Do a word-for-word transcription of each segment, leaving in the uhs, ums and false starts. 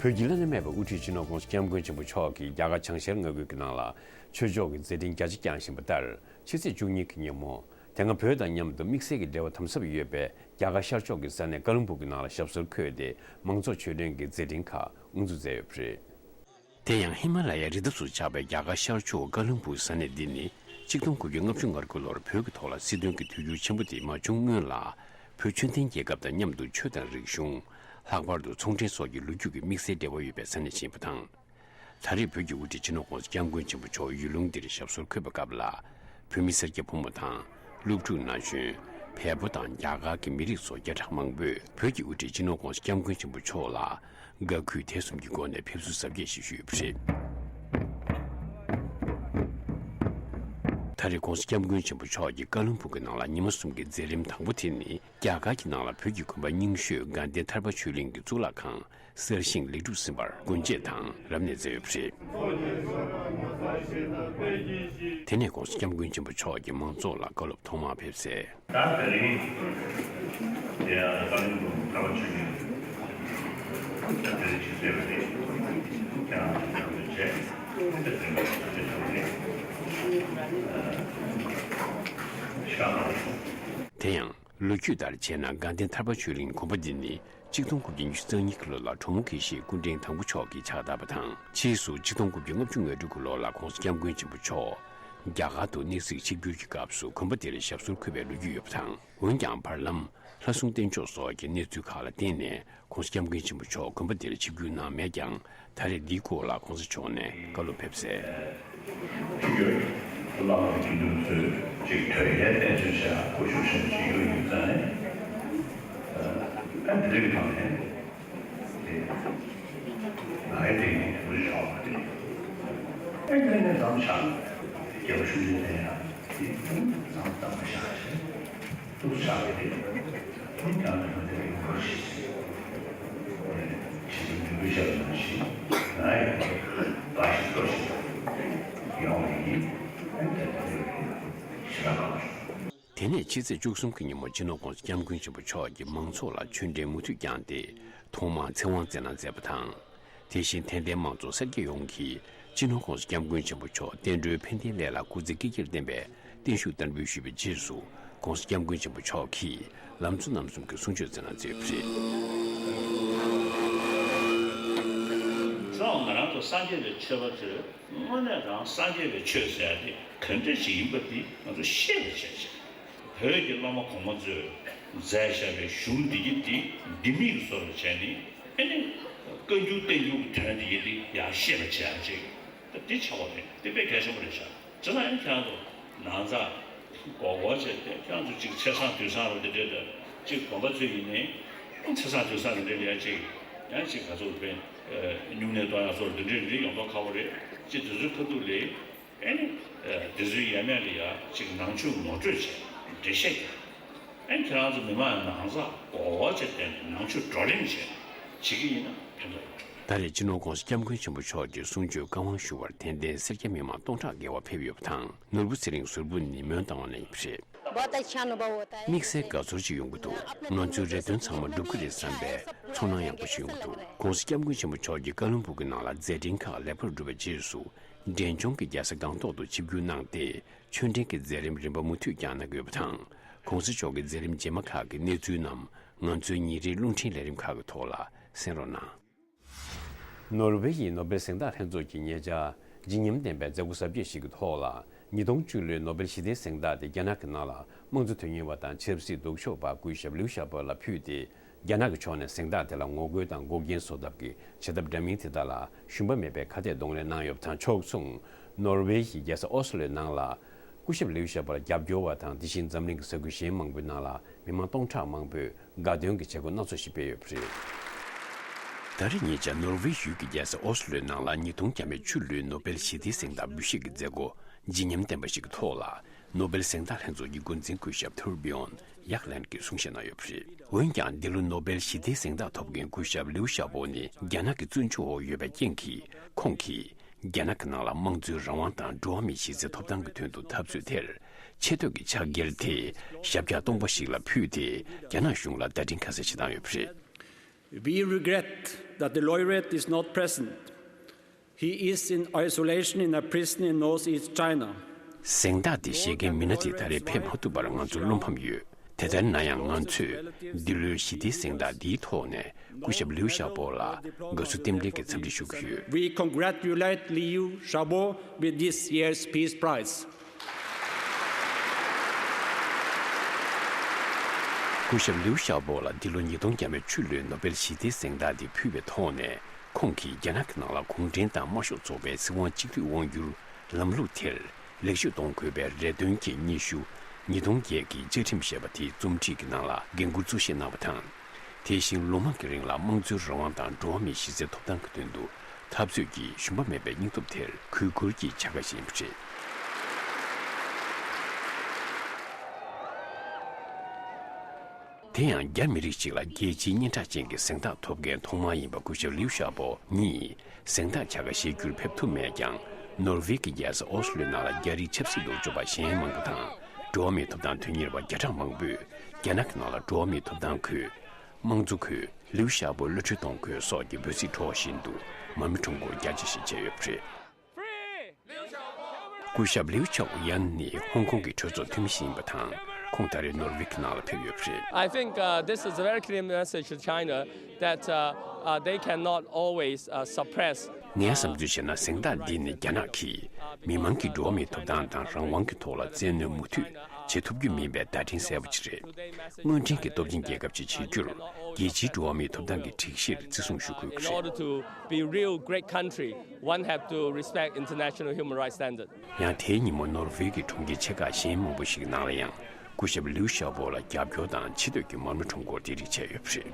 བོད་ཀྱི་བླ་ན་མེད་པའི་དབུ་ཁྲིད་སྤྱི་ནོར་༸གོང་ས་༸སྐྱབས་མགོན་ཆེན་པོ་མཆོག་གིས་རྒྱ་གར་བྱང་ཤར་མངའ་ཁུལ་གྱི་ནང་ལ་ཆོས་ཕྱོགས་ཀྱི་མཛད་འཕྲིན་རྒྱ་ཆེ་བསྐྱངས་བཞིན་པ་ལྟར། ཕྱི་ཚེས་བཅུ་གཉིས་ཀྱི་ཉིན་མོ། དེ་སྔ་བོད་དང་མཉམ་དུ་དམིགས་བསལ་གྱི་འབྲེལ་བ་དམ་ཟབ་ཡོད་པའི་རྒྱ་གར་ཤར་ཕྱོགས་ཀྱི་ས་གནས་ཀ་ལུམ་བུ་གྱི་ནང་ལ་ཞབས་སོར་འཁོད་དེ། མང་ཚོགས་ཆོས་འབྲེལ་གྱི་མཛད་འཕྲིན་ཁག་དབུ་འཛུགས་མཛད་ཡོད་པ་རེད། དེ་ཡང་ཧི་མ་ལ་ཡའི་རི་འདབས་སུ་ཆགས་པའི་རྒྱ་གར་ཤར་ཕྱོགས་ཀ་ལུམ་བུ་ས་གནས་འདི་ནི་གཅིག་སྟོང་དགུ་བརྒྱ་ལྔ་བཅུ་ང་དགུ་ལོར་བོད་ཀྱི་ཐོག་ལ་སྲིད་དོན་གྱི་དུས་འགྱུར་ཆེན་པོ་དེ་མ་བྱུང་སྔོན་ལ། བོད་ཆོས་ལྡན་རྒྱལ་ཁབ་དང་མཉམ་དུ་ཆོས་དང་རིག་གཞུང་། ལྷག་པར་དུ་ཚོང་འབྲེལ་སོགས་ཀྱི་ལོ་རྒྱུས་ཀྱི་དམིགས་བསལ་འབྲེལ་བ་ཡོད་པའི་ས་གནས་ཤིག་ཡིན་པ་དང་། ད་རེས་བོད་ཀྱི་དབུ་ཁྲིད་སྤྱི་ནོར་༸གོང་ས་༸སྐྱབས་མགོན་ཆེན་པོ་མཆོག་ཡུལ་ལུང་འདིར་ཞབས་སོར་འཁོད་པའི་སྐབས་ལ། བོད་མི་སེར་སྐྱ་ཕོ་མོ་དང་། སློབ་ཕྲུག་ན་གཞོན། བལ་པོ་དང་རྒྱ་གར་གྱི་མི་རིགས་སོགས་བརྒྱ་ཕྲག་མང་པོས་བོད་ཀྱི་དབུ་ཁྲིད་སྤྱི་ནོར་༸གོང་ས་༸སྐྱབས་མགོན་ཆེན་པོ་མཆོག་ལ་དགའ་གུས་དད་གསུམ་གྱི་སྒོ་ནས་ཕེབས་བསུ་གཟབ་རྒྱས་ཤིག་ཞུས་ཡོད་པ་རེད། ད་རེས་༸གོང་ས་༸སྐྱབས་མགོན་ཆེན་པོ་མཆོག་གིས་ཀ་ལུམ་བུ་གྱི་ནང་ལ་ཉི་མ་གསུམ་གྱི་མཛད་རིམ་དང་པོ་དེ་ནི། རྒྱ་གར་གྱི་ནང་ལ་བོད་ཀྱི་དགོན་པ་རྙིང་ཤོས་དགའ་ལྡན་ཐར་པ་ཆོས་གླིང་གི་གཙུག་ལག་ཁང་གསར་བཞེངས་ལེགས་གྲུབ་ཟིན་པར་སྒོ་འབྱེད་དང་རབ་གནས་མཛད་ཡོད་པ་རེད། དེ་ནས་༸གོང་ས་༸སྐྱབས་མགོན་ཆེན་པོ་མཆོག་གིས་མང་ཚོགས་ལ་བཀའ་སློབ་ཐོག་མར་ཕེབས་སའི། ད་དེ་རིང་དེ་ཡང་ཀ་ལུམ་བུ་ཐར་པ་ཆོས་གླིང་དེ་རིང་ཆིབས་བསྒྱུར་བ་རེད། ཁྱེད་རང་ཚོ་ཐུགས་རྗེ་ཆེ། དེ་རིང་ཆིབས་བསྒྱུར་བ་རེད། ཤ་ཨ་རེད། དེ་ཡང་། ལོ་རྒྱུས་ལྟར་བྱས་ན་དགའ་ལྡན་ཐར་པ་ཆོས་གླིང་དགོན་པ་འདི་ནི་གཅིག་སྟོང་དགུ་བརྒྱ་ཉི་ཤུ་རྩ་གཉིས་ཀྱི་ལོ་ལ་གྲོ་མོ་དགེ་བཤེས་སྐུ་ཕྲེང་དང་པོ་མཆོག་གིས་ཕྱག་བཏབ་པ་དང་། ཕྱིས་སུ་གཅིག་སྟོང་དགུ་བརྒྱ་ལྔ་བཅུ་ང་དྲུག་གི་ལོ་ལ་༸གོང་ས་༸སྐྱབས་མགོན་ཆེན་པོ་མཆོག་རྒྱ་གར་དུ་གནས་གཟིགས་ཆིབས་བསྒྱུར་གྱི་སྐབས་སུ་དགོན་པ་འདིར་ཞབས་སོར་འཁོད་པའི་ལོ་རྒྱུས་ཡོད་པ་དང་། འོན་ཀྱང་བར་ལམ་ལྷ་སྲུང་བསྟེན་ཆོག་སོགས་ཀྱི་གནས་ཚུལ་ཁག་ལ་བརྟེན་ནས། ༸གོང་ས་༸སྐྱབས་མགོན་ཆེན་པོ་མཆོག་དགོན་པ་འདིར་ཆིབས་བསྒྱུར་གནང་མེད་ཀྱང་། ད་རེས་འདིའི་སྐོར་ལ་༸གོང་ས་མཆོག་ནས་བཀའ་སློབ་ཕེབས་སའི། ཆིབས་བསྒྱུར་བླ་མ་དགེ་འདུན་ཚོས་ཅིག་ཐོད་རྒལ་བསྟན་བཅོས་བྱ་སྐུ་ཞབས་ཆེན་ཆིབས་བསྒྱུར་ཡིན་ཙང་ནས། ཨ་འདི་རིགས་ཐོག་ནས་དེ་ང་ཡི་དེ་ནས་དེ་འདྲ་ཞོག་པ་དེ། ཨ་འདི་ནས་མཚམས་བཞག་རྒྱལ་བ་ཤུགས་ལྡན་ལྡན་ཡང་དེ་མཚམས་བཏང་བ་བཞག་བྱས། ཏུ་ཆགས་པའི་ཁྱིམ་ཀྱང་ནི་མ་དེ་རིང་བར་ཞིག་ཞེས་པའི་འདུན་པའི་ཞབས་ནང་བཞིན་ང་ཡི་བ་ཞིག་ཏུ་ཞིག་ཡོང་བ་ཡིན། ཞེས་པ་གང་བྱུང་། དེ་ནས་ཕྱི་ཚེས་བཅུ་གསུམ་གྱི་ཉིན་མོ་སྤྱི་ནོར་༸གོང་ས་༸སྐྱབས་མགོན་ཆེན་པོ་མཆོག་གིས་མང་ཚོགས་ལ་ཆོས་འབྲེལ་མུ་མཐུད་བསྐྱངས་ཏེ་ཐོག་མར་ཚེ་དབང་བསྩལ་གནང་མཛད་པ་དང་། དེ་བཞིན་དད་ལྡན་མང་ཚོགས་སེར་སྐྱ་ཡོངས་ཀྱིས་སྤྱི་ནོར་༸གོང་ས་༸སྐྱབས་མགོན་ཆེན་པོ་མཆོག་བསྟན་འགྲོའི་ཕན་བདེའི་ལས་ལ་སྐུ་ཚེ་བསྐལ་བརྒྱར་བརྟན་པའི་བརྟན་བཞུགས་བསྟར་འབུལ་ཞུས་པའི་རྗེས་སུ་༸གོང་ས་༸སྐྱབས་མགོན་ཆེན་པོ་མཆོག་གིས་ལམ་གཙོ་རྣམ་གསུམ་གྱི་གསུང་ཆོས་སྩལ་གནང་མཛད་ཡོད་པ་རེད། ཚེ་དབང་ང་རང་ཚོ་སངས་རྒྱས་པའི་ཆོས་པ་ཚོས་དངོས་གནས་རང་སངས་རྒྱས་པའི་ཆོས་ཟེར་ཡ་དེ་ག་འདྲ་ཞིག་ཡིན་པ་དེ་ང་ཚོ་ཤེས་པ་བྱས་བྱས། བོད་ཀྱི་བླ་མ་གོང་མ་ཚོས་མཛད་བཞག་པའི་གཞུང་འདི་གི་འདི་ལྡེ་མིག་བཟོ་འདྲ་བྱས་ནས་ཨེ་ནི་བཀའ་འགྱུར་བསྟན་འགྱུར་གྱི་དོན་འདི་གི་འདི་ཡར་ཤེས་པ་བྱེད་ཡ་ཅིག་ད་འདི་ཆགས་པ་རེད། འདི་དཔེ་གལ་ཆེན་པོ་རེད་ཤག་བྱས་ཙང་ཨེ་ནི་ཁྱེད་རང་ཚོ་ནང་ཚ་མགོ་སྐོར་བྱས་ཏེ་ཁྱེད་རང་ཚོ་ཅིག་ཚེས་བཟང་དུས་བཟང་རུ་འདི་འདྲས་དང་ཅིག་དགོན་པ་ཚོས་ཡིན་ནའི་ཚེས་བཟང་དུས་བཟང་རུ་འདི་འདྲས་ཡ་ཅིག་ཡང་ཅིག་ག་ཚོད་དཔེ་སྨྱུང་གནས་གཏོང་ཡ་སོགས་འདི་འདྲས་རེད། ཡོང་མདོག་ཁ་པོ་རེད། ཅིག་དུས་ཚོད་ཁ་ཐུག་ལས། ཨེ་ནི། དེ་ཚོའི་ཡས་མས་ལ་ཡ་གཅིག་ནང་ཆོས་ངོ་སྤྲོད་བྱས་འགྲེལ་བཤད་རྒྱག་ཨེ་ཁྱེད་རང་ཚོ་མི་མང་ནང་ཚགས་གོ་བ་བྱས་བསྡད་ནས་ནང་ཆོས་བགྲོ་གླེང་བྱས་བྱེད་ཀྱི་ཡིན་ན་ཕན་ཐོགས་ཡོད། ད་རེས་སྤྱི་ནོར་༸གོང་ས་༸སྐྱབས་མགོན་ཆེན་པོ་མཆོག་གི་གསུང་ཆོས་བཀའ་དབང་ཞུ་བར་དད་ལྡན་སེར་སྐྱ་མི་མང་སྟོང་ཕྲག་བརྒལ་བ་ཕེབས་ཡོད་པ་དང་། ནོར་བུ་ཚེ་རིང་ཟུར་པོ་ནི་མོན་རྟ་དབང་ནས་ཡིན་པ་རེད། དམིགས་བསལ་དགའ་ཚོར་ཅིག་ཡོང་གི་འདུག་ང་ཚོའི་རེ་འདུན་ཚང་མ་འགྲུབ་ཀྱི་རེད་བསམ་པའི་ཚོར་སྣང་ཡག་པོ་ཞིག་ཡོང་གི་འདུག ༸གོང་ས་༸སྐྱབས་མགོན་ཆེན་པོ་མཆོག་གིས་ཀ་ལོན་སྦུག་གི་ནང་ལ་མཛད་འཕྲིན་ཁག་ལེགས་པར་བསྒྲུབས་པའི་རྗེས་སུ། འབྲས་ལྗོངས་ཀྱི་རྒྱལ་ས་སྒང་ཏོག་ཏུ་ཆིབས་བསྒྱུར་གནང་སྟེ། ཆོས་འབྲེལ་གྱི་མཛད་རིམ་རིམ་པ་མུ་མཐུད་བསྐྱངས་གནང་གི་ཡོད་པ་དང་། ༸གོང་ས་མཆོག་གི་མཛད་རིམ་རྗེས་མ་ཁག་གི་གནས་ཚུལ་རྣམས་ང་ཚོའི་ཉིན་རེའི་རླུང་འཕྲིན་ལས་རིམ་ཁག་གི་ཐོག་ལ་གསན་རོགས་གནང་། ནོར་ཝེ་ཡི་ནོ་སྦེལ་གཟེངས་རྟགས་ལྷན་ཚོགས་ཀྱིས་ཉེ་ཆར་བརྗིད་ཉམས་ལྡན་པའི་མཛད་སྒོ་གཟབ་རྒྱས་ཤིག་གི་ཐོག་ལ། ཉིས་སྟོང་བཅུ་ལོའི་ནོ་སྦེལ་ཞི་བདེའི་གཟེངས་རྟགས་དེ་རྒྱ་ནག་གི་ནང་ལ་དམངས་གཙོ་དོན་གཉེར་བ་དང་ཆབ་སྲིད་ལྡོག་ཕྱོགས་པ་སྐུ་ཞབས་ལིའུ་ཞའོ་པོ་ལ་ཕུལ་ཏེ། རྒྱ་ནག་གི་ཕྱོགས་ནས་གཟེངས་རྟགས་དེ་ལ་ངོ་རྒོལ་དང་འགོག་རྐྱེན་བཟོ་ཐབས་ཀྱི་བྱེད་ཐབས་འདྲ་མིན་དེ་དག་ལ་ཞུམ་པ་མེད་པའི་ཁ་གཏད་གདོང་ལེན་གནང་ཡོད་པ་དང་ཕྱོགས་མཚུངས། ནོར་ཝེ་ཡི་རྒྱལ་ས་ཨོ་སི་ལོའི་ནང་ལ་སྐུ་ཞབས་ལིའུ་ཞའོ་པོར་རྒྱབ་སྐྱོར་བ་དང་དེ་བཞིན་འཛམ་གླིང་གི་ས་ཁུལ་གཞན་མང་པོའི་ནང་ལ་མི་མང་སྟོང་ཕྲག་མང་པོས་དགའ་སྟོན་གྱི་བྱེད་སྒོ་སྣ་ཚོགས་ཤིག་སྤེལ་ཡོད་པ་རེད། ད་རེས་ཉེ་ཆར་ནོར་ཝེ་ཡུལ་གྱི་རྒྱལ་ས་ཨོ་སི་ལོའི་ནང་ལ་ཉིས་སྟོང་བཅུ་ལོའི་ནོ་སྦེལ་ཞི་བདེའི་གཟེངས་རྟགས་འབུལ་བཞེས་ཀྱི་མཛད་སྒོ་བརྗིད་ཉམས་ལྡན་པ་ཞིག་གི་ཐོག་ལ། ནོ་སྦེལ་གཟེངས་རྟགས་ལྷན་ཚོགས་ཀྱི་འགོ་འཛིན་སྐུ་ཞབས་ཐུར་བིའོན་ཡག་ལན་གྱིས་གསུང་བཤད་གནང་ཡོད་པ་རེད། འོན་ཀྱང་འདི་ལོ་ནོ་སྦེལ་ཞི་བདེའི་གཟེངས་རྟགས་ཐོབ་མཁན་སྐུ་ཞབས་ལིའུ་ཞའོ་པོ་ནི་རྒྱ་ནག་གི་བཙོན་འཇུག་འོག་ཡོད་པའི་རྐྱེན་གྱིས། ཁོང་གིས་རྒྱ་ནག་གི་ནང་ལ་དམངས་གཙོའི་རང་དབང་དང་འགྲོ་བ་མིའི་གཞི་རྩའི་ཐོབ་ཐང་གི་དོན་དུ་འཐབ་རྩོད་དེར་ཆེ་བསྟོད་ཀྱི་ཕྱག་འཁྱེར་དེ་ཞབས་བཀྱག་སྟོང་པ་ཞིག་ལ་ཕུལ་ཏེ། རྒྱ་ནག་གཞུང་ལ་བརྡ་འཕྲིན་ཁ་གསལ་ཞིག་བཏང་ཡོད་པ་རེད། We regret that the laureate is not present. He is in isolation in a prison in northeast China. གཟེངས་རྟགས་འདི་བཞེས་མཁན་མི་སྣ་དེ་ད་རེས་ཕེབས་མ་ཐུབ་པར་ང་ཚོར་བློ་ཕམ་ཡོད། དེ་ལྟར་ན་ཡང་ང་ཚོས་འདི་ལོའི་ཞི་བདེའི་གཟེངས་རྟགས་འདིའི་ཐོག་ནས་སྐུ་ཞབས་ལིའུ་ཞའོ་པོ་ལ་དགའ་བསུ་རྟེན་འབྲེལ་གྱི་འཚམས་འདྲི་ཞུ་གི་ཡོད། We congratulate Liu Xiaobo with this year's Peace Prize. སྐུ་ཞབས་ལིའུ་ཞའོ་པོ་ལ་འདི་ལོ་ཉིས་སྟོང་བརྒྱ་མེད་བཅུ་ལོའི་ནོ་སྦེལ་ཞི་བདེའི་གཟེངས་རྟགས་འདི་ཕུལ་བའི་ཐོག་ནས། ཁོང་གིས་རྒྱ་ནག་གི་ནང་ལ་གུང་ཁྲན་ཏང་དམར་ཤོག་ཚོགས་པའི་སྲིད་དབང་གཅིག་སྡུད་དབང་སྒྱུར་ལམ་ལུགས་དེར་ལེགས་བཅོས་གཏོང་དགོས་པའི་རེ་འདུན་གྱི་སྙན་ཞུ་ཉིས་སྟོང་བརྒྱད་ཀྱི་བཅའ་ཁྲིམས་ཞེས་པ་དེའི་རྩོམ་སྒྲིག་གི་ནང་ལ་འགན་འཁུར་གཙོ་བཞེས་གནང་བ་དང་། དེ་བཞིན་ལོ་མང་གི་རིང་ལ་དམངས་གཙོའི་རང་དབང་དང་འགྲོ་བ་མིའི་གཞི་རྩའི་ཐོབ་ཐང་གི་དོན་དུ་འཐབ་རྩོད་ཀྱི་ཞུམ་པ་མེད་པའི་སྙིང་སྟོབས་དེར་གུས་བཀུར་གྱི་བྱ་དགའ་བཞེས་པ་རེད། དེ་ཡང་རྒྱ་མི་རིགས་ཤིག་ལ་རྒྱལ་སྤྱིའི་སྙན་གྲགས་ཅན་གྱི་གཟེངས་རྟགས་ཐོབ་མཁན་ཐོག་མ་ཡིན་པ་སྐུ་ཞབས་ལིའུ་ཞའོ་པོ་ཉིད་གཟེངས་རྟགས་བྱ་དགའ་བཞེས་རྒྱུར་ཕེབས་ཐུབ་མེད་ཀྱང་། ནོར་ཝེ་གི་རྒྱལ་ས་ཨོ་སི་ལོའི་ནང་ལ་རྒྱ་རིགས་ཆབ་སྲིད་ལྟ་གྲུབ་པ་གཞན་མང་པོ་དང་། འགྲོ་བ་མིའི་ཐོབ་ཐང་དོན་གཉེར་བ་བརྒྱ་ཕྲག་མང་པོས་རྒྱ་ནག་གི་ནང་ལ་འགྲོ་བ་མིའི་ཐོབ་ཐང་དགོས། དམངས་གཙོ་དགོས། ལིའུ་ཞའོ་པོ་གློད་གྲོལ་གཏོང་དགོས་སོགས་ཀྱི་འབོད་ཚིག་སྒྲོག་བཞིན་དུ་མར་མེ་ཁྲོམ་སྐོར་རྒྱ་ཆེ་ཞིག་བྱས་ཡོད་པ་རེད། སྐུ་ཞབས་ལིའུ་ཆའོ་ཡན་ནི་ཧོང་ཀོང་གི་གྲོས་ཚོགས་འཐུས་མི་ཞིག་ཡིན་པ་དང་། ཁོང་ད་རེས་ནོར་ཝེ་གི་ནང་ལ་ཕེབས་ཡོད་པ་རེད། I think, uh, this is a very clear message to China that, uh, uh, they cannot always, uh, suppress. ངའི་བསམ་ཚུལ་བྱས་ན། གཟེངས་རྟགས་འདི་ནི་རྒྱ་ནག་གིས་མི་མང་གི་འགྲོ་བ་མིའི་ཐོབ་ཐང་དང་རང་དབང་གི་ཐོག་ལ་བཙན་གནོན་མུ་མཐུད་བྱེད་ཐུབ་རྒྱུ་མིན་པའི་བརྡ་འཕྲིན་གསལ་པོ་ཅིག་རེད། དངོས་འབྲེལ་གྱི་སྟོབས་ཆེན་རྒྱལ་ཁབ་ཅིག་བྱེད་རྒྱུར། རྒྱལ་སྤྱིའི་འགྲོ་བ་མིའི་ཐོབ་ཐང་གི་སྒྲིག་གཞིར་བརྩི་སྲུང་ཞུ་དགོས་ཀྱི་In རེད། order to be real great country, one have to respect international human rights standard. ཡང་དེའི་ཉིན་མོ་ནོར་ཝེ་གི་གྲོང་ཁྱེར་ཆེ་ཁག་གཞན་མང་པོ་ཞིག་གི་ནང་ལ་ཡང་། སྐུ་ཞབས་ལིའུ་ཞའོ་པོ་ལ་རྒྱབ་སྐྱོར་དང་ཆེ་བསྟོད་ཀྱི་མར་མེ་ཁྲོམ་སྐོར་དེ་རིགས་བྱས་ཡོད་པ་རེད།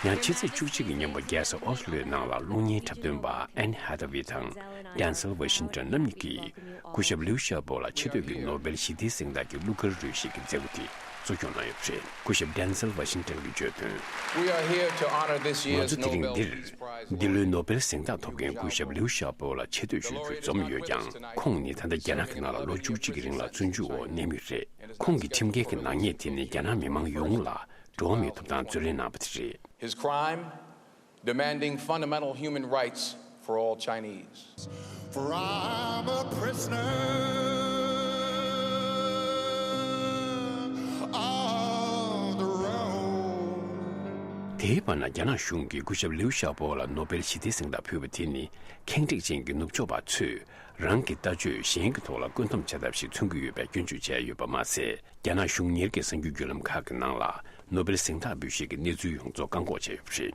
ཡང་ཕྱི་ཚེས་བཅུ་གཅིག་གི་ཉིན་མོ་རྒྱལ་ས་ཨོ་སི་ལོའི་ནང་ལ་གློག་བརྙན་འཁྲབ་སྟོན་པ་ཨན་ཧ་ཐ་ཝེ་དང་ཌན་སལ་ཝ་ཤིང་ཊོན་རྣམ་གཉིས་ཀྱིས་སྐུ་ཞབས་ལིའུ་ཞའོ་པོ་ལ་ཆེ་བསྟོད་ཀྱི་ནོ་སྦེལ་ཞི་བདེའི་གཟེངས་རྟགས་ཀྱི་གླུ་གར་རོལ་གཞས་ཀྱི་མཛད་སྒོ་དེ་གཙོ་སྐྱོང་གནང་ཡོད་པ་རེད། སྐུ་ཞབས་ཌན་སལ་ཝ་ཤིང་ཊོན་གྱིས་བརྗོད་དོན། We are here to honor this year's Nobel Prize prize. ང་ཚོ་དེ་རིང་འདིར་འདི་ལོའི་ནོ་སྦེལ་གཟེངས་རྟགས་ཐོབ་མཁན་སྐུ་ཞབས་ལིའུ་ཞའོ་པོ་ལ་ཆེ་བསྟོད་ཞུ་རྒྱུ་འཛོམས་ཡོད་ཀྱང་། ཁོང་ནི་ད་ལྟ་རྒྱ་ནག་གི་ནང་ལ་ལོ་བཅུ་གཅིག་གི་རིང་ལ་བཙོན་འཇུག་འོག་གནས་མུས་རེད། ཁོང་གི་ཁྲིམས་འགལ་གྱི་ནག་ཉེས་དེ་ནི་རྒྱ་ནག་མི་མང་ཡོངས་ལ་འགྲོ་བ་མིའི་ཐོབ་ཐང་རྩོད་ལེན་གནང་བ་དེ་རེད། His crime, demanding fundamental human rights for all Chinese. For I'm a prisoner on the road. དེའི་བར་ན། རྒྱ་ནག་གཞུང་གིས་སྐུ་ཞབས་ལིའུ་ཞའོ་པོ་ལ་ནོ་སྦེལ་ཞི་བདེའི་གཟེངས་རྟགས་ཕུལ་བ་དེ་ནི། ཁེངས་དྲེགས་ཅན་གྱི་ནུབ་ཕྱོགས་པ་ཚོས་རང་གི་ལྟ་སྤྱོད་གཞན་གྱི་ཐོག་ལ་བཀོད་འདོམས་བྱ་ཐབས་ཤིག་མཚོན་གྱི་ཡོད་པའི་སྐྱོན་བརྗོད་བྱས་ཡོད་པ་མ་ཟད། རྒྱ་ནག་གཞུང་གཉེར་གྱི་གསར་འགྱུར་བརྒྱུད་ལམ་ཁག་གི་ནང་ལ་ནོ་སྦེལ་གཟེངས་རྟགས་འབུལ་བཞེས་ཀྱི་གནས་ཚུལ་ཡོངས་རྫོགས་བཀག་འགོག་བྱས་ཡོད་པ་རེད།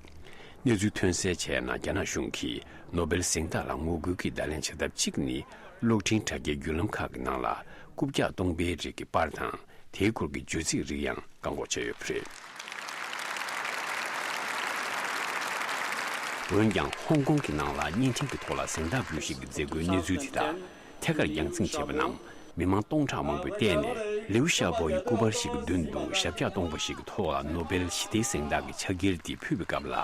གནས་ཚུལ་ཐོན་གསལ་བྱས་ན། རྒྱ་ནག་གཞུང་གིས་ནོ་སྦེལ་གཟེངས་རྟགས་ལ་ངོ་རྒོལ་གྱི་བརྡ་ལན་བྱ་ཐབས་གཅིག་ནི། གློག་འཕྲིན་དྲ་རྒྱའི་བརྒྱུད་ལམ་ཁག་གི་ནང་ལ་རྐུབ་བཀྱག་སྟོང་པའི་རིགས་ཀྱི་པར་དང་། དེའི་སྐོར་གྱི་བརྗོད་ཚིག་རིགས་ཡང་བཀག་འགོག་བྱས་ཡོད་པ་རེད། འོན་ཀྱང་། ཧོང་ཀོང་གི་ནང་ལ་བརྙན་འཕྲིན་གྱི་ཐོག་ལ་གཟེངས་རྟགས་འབུལ་བཞེས་ཀྱི་མཛད་སྒོའི་གནས་ཚུལ་དེ་དག་ཐད་ཀར་རྒྱང་སྲིང་བྱས་པ་རྣམས། མི་མང་སྟོང་ཕྲག་མང་པོས་བལྟས་ནས། ལིའུ་ཞའོ་པོ་ཡི་སྐུ་པར་ཞིག་གི་མདུན་དུ་ཞབས་བཀྱག་སྟོང་པ་ཞིག་གི་ཐོག་ལ་ནོ་སྦེལ་ཞི་བདེའི་གཟེངས་རྟགས་ཀྱི་ཕྱག་འཁྱེར་འདི་ཕུལ་བའི་སྐབས་ལ།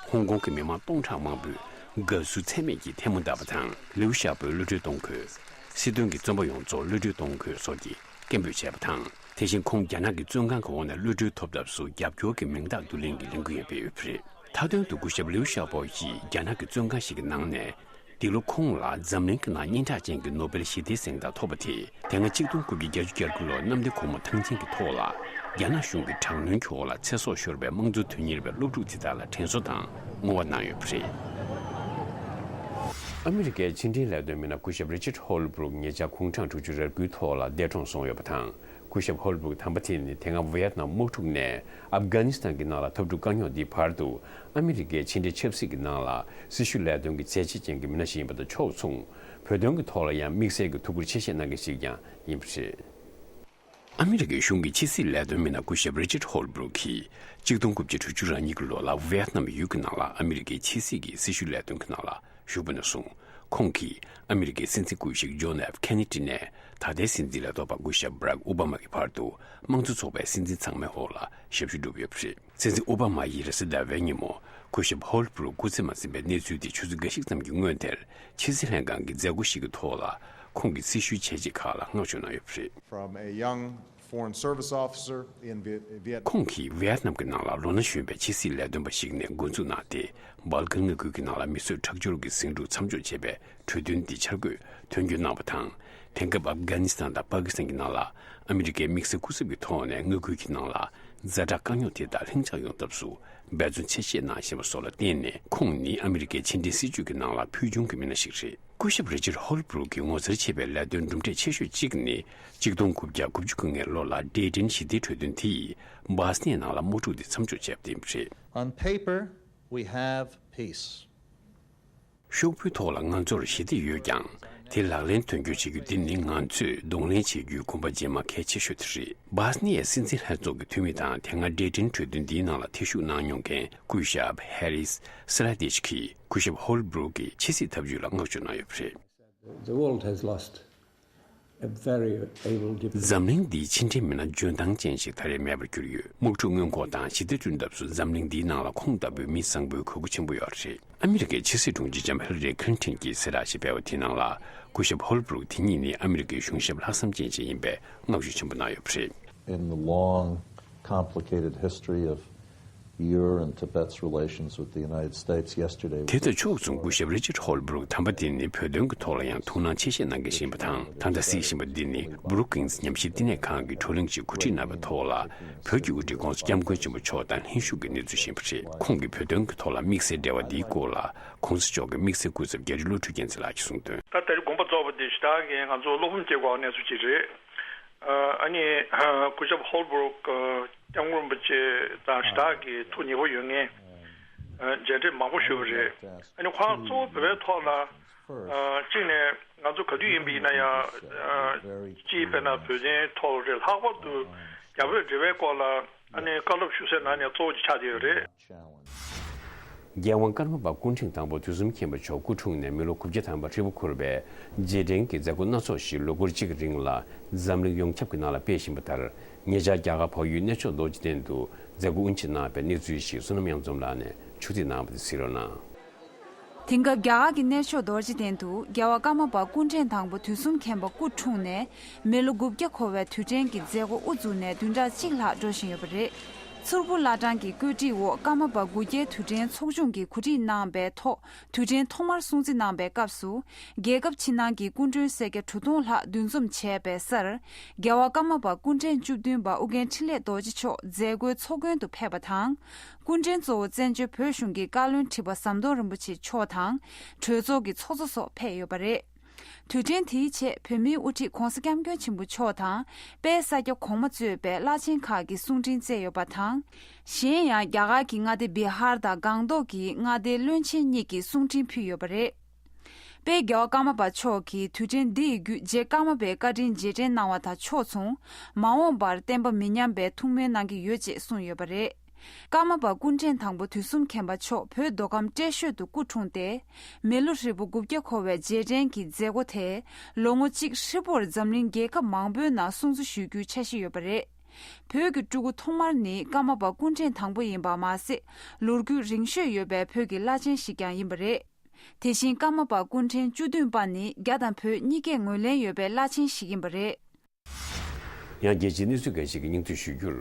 ཧོང་ཀོང་གི་མི་མང་སྟོང་ཕྲག་མང་པོས་དགའ་བསུ་ཚད་མེད་ཀྱི་ཐལ་མོ་བརྡབས་པ་དང་། ལིའུ་ཞའོ་པོའི་གློད་གྲོལ་གཏོང་དགོས། སྲིད་དོན་གྱི་བཙོན་པ་ཡོངས་རྫོགས་གློད་གྲོལ་གཏོང་དགོས་སོགས་ཀྱི་སྐད་འབོད་བྱས་པ་དང་། དེ་བཞིན་ཁོང་རྒྱ་ནག་གི་བཙོན་ཁང་གི་འོག་ནས་གློད་གྲོལ་ཐོབ་ཐབས་སུ་རྒྱབ་སྐྱོར་གྱི་མིང་རྟགས་བསྡུ་ལེན་གྱི་ལས་འགུལ་ཡང་སྤེལ་ཡོད་པ་རེད། མཐའ་དོན་དུ་སྐུ་ཞབས་ལིའུ་ཞའོ་པོ་ཡིས་རྒྱ་ནག་གི་བཙོན་ཁང་ཞིག་གི་ནང་ནས། འདི་ལོ་ཁོང་ལ་འཛམ་གླིང་གི་ནང་སྙན་གྲགས་ཅན་གྱི་ནོ་སྦེལ་ཞི་བདེའི་གཟེངས་རྟགས་ཐོབ་པ་དེས། དེ་སྔ་གཅིག་སྟོང་དགུ་བརྒྱ་བརྒྱད་ཅུ་གྱ་དགུ་ལོར་གནམ་བདེ་སྒོ་མོ་ཐང་ཆེན་གྱི་ཐོག་ལ་རྒྱ་ནག་གཞུང་གི་དྲག་གནོན་གྱི་འོག་ལ་ཚེ་སྲོག་ཤོར་བའི་དམངས་གཙོ་དོན་གཉེར་བའི་སློབ་ཕྲུག་དེ་དག་ལ་དྲན་གསོ་དང་བསྔོ་བ་གནང་ཡོད་པ་རེད། ཨ་མི་རི་ཀའི་ཕྱི་འབྲེལ་ལས་དོན་མི་སྣ་སྐུ་ཞབས་རི་ཅར་ཧོལ་སྦུག་ཉེ་ཆར་དགུང་གྲངས་དྲུག་ཅུ་རེ་དགུའི་ཐོག་ལ་འདས་གྲོངས་སོང་ཡོད་པ་དང་། སྐུ་ཞབས་ཧོལ་སྦུག་དམ་པ་དེ་ནི་དེ་སྔ་ཝི་ཡེད་ནམ་དམག་འཁྲུག་ནས་ཨབ་གྷ་ནི་སི་ཐན་གྱི་ནང་ལ་འཐབ་འཁྲུག་བཀག་ཉོག་འདིའི་བར་དུ། ཨ་མི་རི་ཀའི་ཕྱི་འབྲེལ་ཆབ་སྲིད་ཀྱི་ནང་ལ་སྲི་ཞུ་ལས་དོན་གྱི་མཛད་རྗེས་ཅན་གྱི་མི་སྣ་ཞིག་ཡིན་པ་དང་ཕྱོགས་མཚུངས། བོད་དོན་གྱི་ཐོག་ལ་ཡང་དམིགས་བསལ་གྱི་ཐུགས་ཁུར་ཆེ་བཞེས་གནང་མཁན་ཞིག་ཀྱང་ཡིན་པ་རེད། ཨ་མི་རི་ཀའི་གཞུང་གི་ཕྱི་སྲིད་ལས་དོན་མི་སྣ་སྐུ་ཞབས་རི་ཅར་ཧོལ་སྦུག་གིས་གཅིག་སྟོང་དགུ་བརྒྱ་དྲུག་ཅུ་རེ་གཉིས་ཀྱི་ལོ་ལ་ཝི་ཡེད་ནམ་ཡུལ་གྱི་ནང་ལ་ཨ་མི་རི་ཀའི་ཕྱི་སྲིད་ཀྱི་སྲི་ཞུ་ལས་དོན་གྱི་ནང་ལ་ཞུགས་པ་ནས་བཟུང་། ཁོང་གིས་ཨ་མི་རི་ཀའི་སྲིད་འཛིན་སྐུ་ཞབས་ཇོན་ཨེཕ་ཁེ་ནེ་ཌི་ནས་ད་ལྟའི་སྲིད་འཛིན་ལས་ཐོག་པ་སྐུ་ཞབས་བྷ་རག་ཨོ་བྷ་མ་གྱི་བར་དུ། དམངས་གཙོ་ཚོགས་པའི་སྲིད་འཛིན་ཚང་མའི་འོག་ལ་ཞབས་ཞུ་བསྒྲུབས་ཡོད་པ་རེད། སྲིད་འཛིན་ཨོ་བྷ་མ་ཡིས་རེས་གཟའ་ཟླ་བའི་ཉིན་མོ་སྐུ་ཞབས་ཧོལ་སྦུག་སྐུ་ཚེ་མ་ཟིན་པའི་གནས་ཚུལ་དེ་ཆུ་ཚོད་འགའ་ཞིག་ཙམ་གྱི་སྔོན་དེར། ཕྱི་སྲིད་ལྷན་ཁང་གི་མཛད་སྒོ་ཞིག་གི་ཐོག་ལ་ཁོང་གི་སྲི་ཞུའི་བྱས་རྗེས་ཁག་ལ་བསྔགས་བརྗོད་གནང་ཡོད་པ་རེད། From a young Foreign Service Officer in Viet- Vietnam. ཁོང་གིས་ཝི་ཡེད་ནམ་གྱི་ནང་ལ་ལོ་ན་གཞོན་པའི་ཕྱི་སྲིད་ལས་དོན་པ་ཞིག་ནས་འགོ་འཛུགས་གནང་སྟེ། སྦལ་ཀན་མངའ་ཁུལ་གྱི་ནང་ལ་མི་གསོད་ཁྲག་སྦྱོར་གྱི་ཟིང་འཁྲུག་མཚམས་འཇོག་བྱེད་པའི་གྲོས་མཐུན་འདི་འཆར་འགོད་དོན་འཁྱོལ་གནང་བ་དང་། དེང་སྐབས་ཨབ་གྷ་ནི་སི་ཐན་དང་པ་ཀི་སི་ཐན་གྱི་ནང་ལ་ཨ་མི་རི་ཀའི་དམིགས་བསལ་སྐུ་ཚབ་ཀྱི་ཐོག་ནས་མངའ་ཁུལ་གྱི་ནང་ལ་ཛ་དྲག་དཀའ་རྙོག་དེ་དག་ལྷིང་འཇགས་ཡོང་ཐབས་སུ་འབད་བརྩོན་ཆེ་བཞེས་གནང་བཞིན་པ་སོགས་ལ་བརྟེན་ནས། ཁོང་ནི་ཨ་མི་རི་ཀའི་ཕྱི་འབྲེལ་སྲིད་ཇུས་ཀྱི་ནང་ལ་ཕུལ་བྱུང་གི་མི་སྣ་ཞིག་རེད། སྐུ་ཞབས་རི་ཅར་ཧོལ་སྦྲུག་གིས་ངོ་མཚར་ཆེ་བའི་ལས་དོན་གྲུབ་འབྲས་ཆེ་ཤོས་གཅིག་ནི། གཅིག་སྟོང་དགུ་བརྒྱ་དགུ་བཅུ་གོ་ལྔའི་ལོ་ལ་ཌེ་ཏན་ཞི་བདེའི་གྲོས་མཐུན་དེ་ཡིས་སྦ་སི་ནི་ཡའི་ནང་ལ་དམག་འཁྲུག་དེ་མཚམས་འཇོག་བྱས་པ་དེ་ཡིན་པ་རེད། On paper, we have peace. ཤོག་བུའི་ཐོག་ལ་ང་ཚོར་ཞི་བདེ་ཡོད་ཀྱང་། དེ་ལག་ལེན་དོན་འཁྱོལ་བྱེད་རྒྱུ་འདི་ནི་ང་ཚོས་གདོང་ལེན་བྱེད་རྒྱུའི་གོམ་པ་རྗེས་མ་གལ་ཆེ་ཤོས་དེ་རེད། སྦ་སི་ནི་ཡའི་སྲིད་འཛིན་ལྷན་ཚོགས་ཀྱི་འཐུས་མི་དང་དེ་སྔ་ཌེ་ཏན་གྲོས་མཐུན་འདིའི་ནང་ལ་ཐེ་ཞུགས་གནང་མྱོང་མཁན་སྐུ་ཞབས་ཧེ་རིས་སི་ལ་ཏི་ཆི་གིས་སྐུ་ཞབས་ཧོལ་སྦྲུག་གི་ཕྱི་སྲིད་ཐབས་ཇུས་ལ་བསྔགས་བརྗོད་གནང་ཡོད་པ་རེད། The world has lost a very able diplomat. འཛམ་གླིང་འདིའི་ཕྱི་འབྲེལ་མི་སྣ་འཇོན་ཐང་ཅན་ཞིག་ད་རེས་མེད་པར་གྱུར་ཡོད། དམག་འཁྲུག་སྔོན་འགོག་དང་ཞི་བདེ་བསྐྲུན་ཐབས་སུ་འཛམ་གླིང་འདིའི་ནང་ལ་ཁོང་ལྟ་བུའི་མི་བཟང་པོའི་དགོས་མཁོ་ཆེན་པོ་ཡོད་རེད། ཨ་མི་རི་ཀའི་ཕྱི་སྲིད་དྲུང་ཆེ་ལྕམ་ཧི་ལ་རི་ཁི་ལིན་ཊོན་གྱིས་གསལ་བསྒྲགས་ཤིག་སྤེལ་བ་དེའི་ནང་ལ། སྐུ་ཞབས་ཧོལ་སྦྲུག་དེ་ཉིད་ནི་ཨ་མི་རི་ཀའི་གཞུང་ཞབས་ལྷག་བསམ་ཅན་ཞིག་ཡིན་པའི་བསྔགས་བརྗོད་ཆེན་པོ་གནང་ཡོད་པ་རེད། In the long, complicated history of Your and Tibet's relations with the United States yesterday. དེ་དང་ཕྱོགས་མཚུངས་སྐུ་ཞབས་རི་ཅར་ཧོལ་སྦྲུག་དམ་པ་དེ་ནི་བོད་དོན་གྱི་ཐོག་ལ་ཡང་ཐུགས་སྣང་ཆེ་བཞེས་གནང་མཁན་ཞིག་ཡིན་པ་དང་། ད་ལྟ་གཟིགས་བཞིན་པ་འདི་ནི་Brookings་ཉམས་ཞིབ་བསྟི་གནས་ཁང་གིས་བགྲོ་གླེང་ཞིག་གོ་སྒྲིག་གནང་བའི་ཐོག་ལ། བོད་ཀྱི་དབུ་ཁྲིད་༧གོང་ས་༧སྐྱབས་མགོན་ཆེན་པོ་མཆོག་དང་ལྷན་ཞུགས་ཀྱི་གནས་ཚུལ་ཞིག་ཡིན་པ་རེད། ཁོང་གིས་བོད་དོན་གྱི་ཐོག་ལ་དམིགས་བསལ་འབྲེལ་བ་འདིའི་སྐོར་ལ། ༧གོང་ས་མཆོག་གི་དམིགས་བསལ་སྐུ་ཚབ་རྒྱ་རི་བློ་གྲོས་རྒྱལ་མཚན་ལགས་ཀྱིས་གསུངས་དོན། ད་ད་རེས་དགོངས་པ་རྫོགས་པ་འདི་ཞེ་དྲག་གི་ང་ཚོ་བློ་ཕམ་སྐྱེ་དགོས་པའི་གནས་ཚུལ་ཅིག་རེད། ཨ་ནི་སྐུ་ཞབས་ཧོལ་སྦྲུག་སྐྱབས་མགོན་རིན་པོ་ཆེ་དང་ཞེ་དྲག་གི་ཐུགས་ཉེ་པོ་ཡོད་མཁན་མཇལ་འཕྲད་མང་པོ་ཞུས་པ་རེད། ཨ་ནི་ཁོ་རང་གཙོ་བོ་བོད་པའི་ཐོག་ལ་གཅིག་ནས་ང་ཚོ་ག་དུས་ཡིན་པ་ཡིན་ན་ཡང་སྤྱིའི་དཔེར་ན་བོད་དོན་ཐོག་རེད། ལྷག་པར་དུ་རྒྱ་བོད་འབྲེལ་བའི་སྐོར་ལ་ཨ་ནི་བཀའ་སློབ་ཞུ་སའི་ནང་ནས་གཙོ་བོ་ཅིག་ཆགས་བསྡད་ཡོད་རེད། རྒྱལ་དབང་ཀརྨ་པ་སྐུ་ཕྲེང་དང་པོ་དུས་གསུམ་མཁྱེན་པ་མཆོག་སྐུ་འཁྲུངས་ནས་མི་ལོ་དགུ་བརྒྱ་ཐམ་པ་ཧྲིལ་པོ་འཁོར་བའི་རྗེས་དྲན་གྱི་མཛད་སྒོ་སྣ་ཚོགས་ཤིག་ལོ་འཁོར་གཅིག་གི་རིང་ལ་འཛམ་གླིང་ཡོངས་ཁྱབ་ཀྱི་ནང་ལ་སྤེལ་བཞིན་པ་ལྟར། ཉེ་ཆར་རྒྱ་གར་བལ་ཡུལ་གནས་མཆོག་རྡོ་རྗེ་གདན་དུ་མཛད་སྒོ་དབུ་འབྱེད་གནང་བའི་གནས་ཚུལ་ཞིག་བསོད་ནམས་གཡང་འཛོམས་ལགས་ནས་ཕྱོགས་སྒྲིག་གནང་བ་དེ་གཟིགས་རོགས་གནང་། དེང་སྐབས་རྒྱ་གར་གྱི་གནས་མཆོག་རྡོ་རྗེ་གདན་དུ་རྒྱལ་བ་ཀརྨ་པ་སྐུ་ཕྲེང་དང་པོ་དུས་གསུམ་མཁྱེན་པ་སྐུ་འཁྲུངས་ནས་མི་ལོ་དགུ་བརྒྱ་འཁོར་བའི་དུས་དྲན་གྱི་མཛད་སྒོ་དབུ་བཙུགས་ནས་བདུན་ཕྲག་གཅིག་ལྷག་འགྲོ་བཞིན་ཡོད་པ་རེད། མཚུར་ཕུ་བླ་བྲང་གི་བཀོད་སྒྲིག་འོག་ཀརྨ་པ་དགུ་བརྒྱའི་དུས་དྲན་ཚོགས་ཆུང་གིས་གོ་སྒྲིག་གནང་བའི་ཐོག་དུས་དྲན་ཐོག་མར་སྲུང་བརྩི་གནང་བའི་སྐབས་སུ། རྒྱལ་ཁབ་ཕྱི་ནང་གི་སྐུ་མགྲོན་སེར་སྐྱ་དྲུག་སྟོང་ལྷག་འདུ་འཛོམས་བྱས་པའི་སར། རྒྱལ་བ་ཀརྨ་པ་སྐུ་ཕྲེང་བཅུ་བདུན་པ་ཨོ་རྒྱན་འཕྲིན་ལས་རྡོ་རྗེ་མཆོག་མཛད་སྒོའི་ཚོགས་མགོན་དུ་ཕེབས་པ་དང་། སྐུ་མགྲོན་གཙོ་བོ་བཙན་བྱོལ་བོད་གཞུང་གི་བཀའ་བློན་ཁྲི་པ་ཟམ་གདོང་རིན་པོ་ཆེ་མཆོག་དང་། གྲོས་ཚོགས་ཀྱི་ཚོགས་གཙོ་སོགས་ཕེབས་ཡོད་པ་རེད། དུས་དྲན་དེའི་ཆེད་བོད་མིའི་དབུ་ཁྲིད་༧གོང་ས་༧སྐྱབས་མགོན་ཆེན་པོ་མཆོག་དང་། དཔལ་ས་སྐྱ་གོང་མ་གཙོས་པའི་བླ་ཆེན་ཁག་གིས་གསུང་འཕྲིན་བསྩལ་ཡོད་པ་དང་། གཞན་ཡང་རྒྱ་གར་གྱི་མངའ་སྡེ་བི་ཧར་དང་སྒང་ཏོག་གི་མངའ་སྡེའི་བློན་ཆེན་གཉིས་ཀྱིས་གསུང་འཕྲིན་ཕུལ་ཡོད་པ་རེད། དཔལ་རྒྱལ་བ་ཀརྨ་པ་མཆོག་གིས་དུས་དྲན་འདི་ཡི་བརྒྱུད་རྗེ་ཀརྨ་པའི་བཀའ་དྲིན་རྗེས་དྲན་གནང་བ་དང་ཕྱོགས་མཚུངས། མ་འོངས་པར་བསྟན་པ་མི་ཉམས་པའི་ཐུགས་སྨོན་གནང་གི་ཡོད་ཅེས་གསུངས་ཡོད་པ་རེད། ཀརྨ་པ་སྐུ་ཕྲེང་དང་པོ་དུས་གསུམ་མཁྱེན་པ་མཆོག་བོད་མདོ་ཁམས་བཀྲས་ཤོད་དུ་སྐུ་འཁྲུངས་ཏེ། མི་ལོ་ཧྲིལ་པོ་དགུ་བརྒྱ་འཁོར་བའི་རྗེས་དྲན་གྱི་མཛད་སྒོ་དེ། ལོ་ངོ་གཅིག་ཧྲིལ་པོར་འཛམ་གླིང་རྒྱལ་ཁབ་མང་པོའི་ནང་སྲུང་བརྩི་ཞུ་རྒྱུའི་འཆར་གཞི་ཡོད་པ་རེད། བོད་ཀྱི་སྤྲུལ་སྐུ་ཐོག་མར་ནི་ཀརྨ་པ་སྐུ་ཕྲེང་དང་པོ་ཡིན་པ་མ་ཟད། ལོ་རྒྱུས་རིང་ཤོས་ཡོད་པའི་བོད་ཀྱི་བླ་ཆེན་ཞིག་ཀྱང་ཡིན་པ་རེད། དེ་བཞིན་ཀརྨ་པ་སྐུ་ཕྲེང་བཅུ་བདུན་པ་ནི་རྒྱ་དང་བོད་གཉིས་ཀས་ངོས་ལེན་ཡོད་པའི་བླ་ཆེན་ཞིག་ཡིན་པ་རེད། ཡང་རྒྱལ་སྤྱིའི་གནས་ཚུལ་འགའ་ཞིག་གི་སྙིང་བསྡུས་ཞུ་རྒྱུར།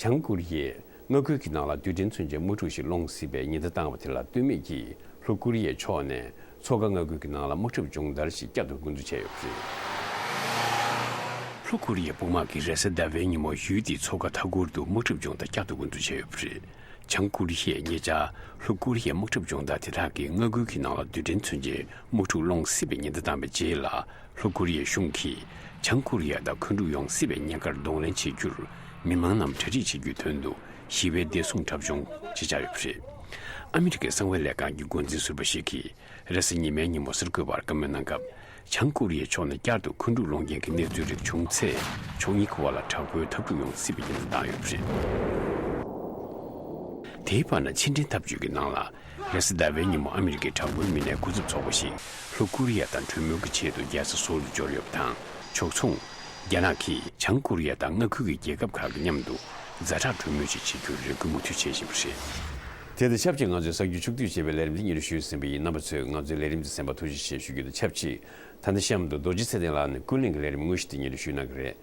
བྱང་ཀོ་རི་ཡས་མངའ་ཁུལ་གྱི་ནང་ལ་རྡུལ་ཕྲན་མཚོན་ཆའི་དམག་འཁྲུག་ཞིག་སློང་སྲིད་པའི་ཉེན་བརྡ་བཏང་བ་དེ་ལ་ལྟོས་མེད་ཀྱིས་ལྷོ་ཀོ་རི་ཡའི་ཕྱོགས་ནས་མཚོ་ཁ་མངའ་ཁུལ་གྱི་ནང་ལ་དམག་འཁྲུག་སྦྱོང་བརྡར་ཞིག་བསྐྱར་དུ་འགོ་འཛུགས་བྱས་ཡོད་པ་རེད། ལྷོ་ཀོ་རི་ཡའི་དཔུང་དམག་གིས་རེས་གཟའ་ཟླ་བའི་ཉིན་མོ་ཡུལ་དེའི་མཚོ་ཁ་མཐའ་འཁོར་དུ་དམག་འཁྲུག་སྦྱོང་བརྡར་བསྐྱར་དུ་འགོ་འཛུགས་བྱས་ཡོད་པ་རེད། བྱང་ཀོ་རི་ཡས་ཉེ་ཆར་ལྷོ་ཀོ་རི་ཡའི་དམག་འཁྲུག་སྦྱོང་བརྡར་དེ་དག་གིས་མངའ་ཁུལ་གྱི་ནང་ལ་རྡུལ་ཕྲན་མཚོན་ཆའི་དམག་འཁྲུག་སློང་སྲིད་པའི་ཉེན་བརྡ་བཏང་བའི་རྗེས་ལ། ལྷོ་ཀོ་རི་ཡའི་གཞུང་གིས་བྱང་ཀོ་རི་ཡ་དང་འཁོན་འཁྲུག་ཡོང་སྲིད་པའི་ཉེན་ཁར་གདོང་ལེན་བྱེད་རྒྱུར་མི་མང་རྣམས་གྲ་སྒྲིག་བྱེད་རྒྱུའི་དོན་དུ་ཞི་བའི་བདེ་སྲུང་འཁྲབ་སྦྱོང་ཅིག་བྱས་ཡོད་པ་རེད། ཨ་མི་རི་ཀའི་གསང་བའི་ལས་ཁང་གི་འགོ་འཛིན་ཟུར་པ་ཞིག་གིས་རེས་གཟའ་ཉི་མའི་ཉིན་མོ་གསར་འགོད་པར་བཀའ་མོལ་གནང་སྐབས། བྱང་ཀོ་རི་ཡའི་ཕྱོགས་ནས་བསྐྱར་དུ་འཁོན་འཁྲུག་སློང་རྐྱེན་གྱི་གནས་ཚུལ་རིགས་བྱུང་ཚེ། ཕྱོགས་གཉིས་ཀྱི་དབར་ལ་དྲག་པོའི་འཐབ་འཁྲུག་ཡོང་སྲིད་པའི་ཉེན་བརྡ་བཏང་ཡོད་པ་རེད། དེའི་བར་ན་ཕྱི་འབྲེལ་འཐབ་ཇུས་ཀྱི་ནང་ལ། རེས་གཟའ་ཟླ་བའི་ཉིན་མོ་ཨ་མི་རི་ཀའི་དྲག་པོའི་མི་སྣའི་སྐུ་ཚབ་ཚོགས་པ་ཞིག་ལྷོ་ཀོ་རི་ཡ་དང་གྲོས་མོལ་གྱི་ཆེད་དུ་རྒྱལ་ས་སོལ་དུ་འབྱོར་ཡོད་པ་དང་། ཕྱོགས་མཚུངས། རྒྱ་ནག་གིས་བྱང་ཀོ་རི་ཡ་དང་མངའ་ཁུལ་གྱི་རྒྱལ་ཁབ་ཁག་གི་མཉམ་དུ་ཛ་དྲག་གྲོས་མོལ་ཞིག་བྱེད་རྒྱུར་རེ་སྐུལ་མུ་མཐུད་བྱེད་བཞིན་པ་རེད། དེ་དང་ཆབས་ཅིག་ང་ཚོའི་གསར་འགྱུར་ཕྱོགས་བསྡུས་བྱས་པའི་ལས་རིམ་འདི་སྙན་སྒྲོན་ཞུས་ཟིན་པ་ཡིན། རྣམ་པ་ཚོས་ང་ཚོའི་ལས་རིམ་འདི་གསན་པར་ཐུགས་རྗེ་ཆེ་ཞུ་རྒྱུ་དང་ཆབས་ཅིག་ད་ལྟ་གཤམ་དུ་རྡོ་རྗེ་ཚེ་བརྟན་ལགས་ནས་ཀུན་གླེང་གི་ལས་རིམ་དངོས་གཞི་དེ་སྙན་སྒྲོན་ཞུ་གནང་གི་རེད།